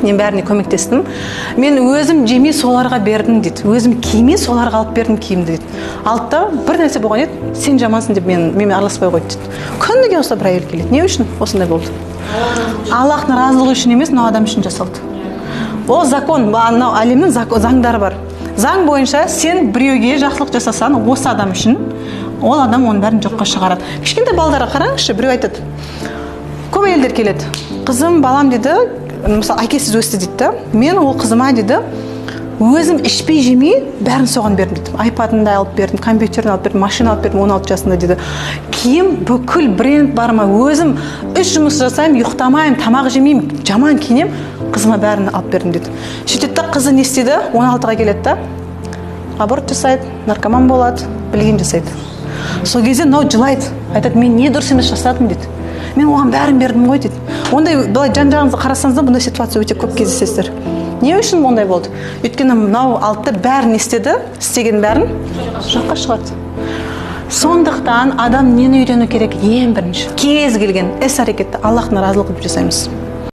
Дейді, мен бәріне көмектестім, мен өзім жемей соларға бердім дейді, өзім кимей соларға алып бердім киімді дейді. Алды да, бір нәрсе болған еді, сен жамансың деп менімен араласпай қойды дейді. Күніге осылай бір әйел келеді. Не үшін осындай болды? Аллахтың разылығы үшін емес, мынау адам үшін жасалды. Ол закон, анау әлемнің заңдары бар. Заң бойынша сен біреуге жақсылық жасасаң, осы адам үшін, ол адам оның бәрін жоққа шығарады. Кішкентай балдарға қараңызшы, біреу айтады, көп әйелдер келеді: қызым, балам дейді, мысалы, әкесіз өсті дейді да, мен ол қызыма дейді, өзім ішпей жемей бәрін соған бердім дейді, айпадын да алып бердім, компьютерін алып бердім, машина алып бердім 16 жасында дейді, киім бүкіл бренд бар ма, өзім үш жұмыс жасаймын, ұйықтамаймын, тамақ жемеймін, жаман киінемін, қызыма бәрін алып бердім дейді. Сөйтеді да, қызы не істейді? 16-ға келеді да, аборт жасайды, наркоман болады, білген жасайды. Сол кезде мынау жылайды, айтады: мен не дұрыс емес жасадым дейді, мен оған бәрін бердім ғой дейді. Ондай былай жан жағыңызға қарасаңыздар, бұндай ситуация өте көп кездесесіздер. Не үшін ондай болды? Өйткені мынау алды да бәрін не істеді? Істеген бәрін жоққа шығарды. Сондықтан адам нені үйрену керек? Ең бірінші, кез келген іс әрекетті Аллахтың разылығы қылып жасаймыз.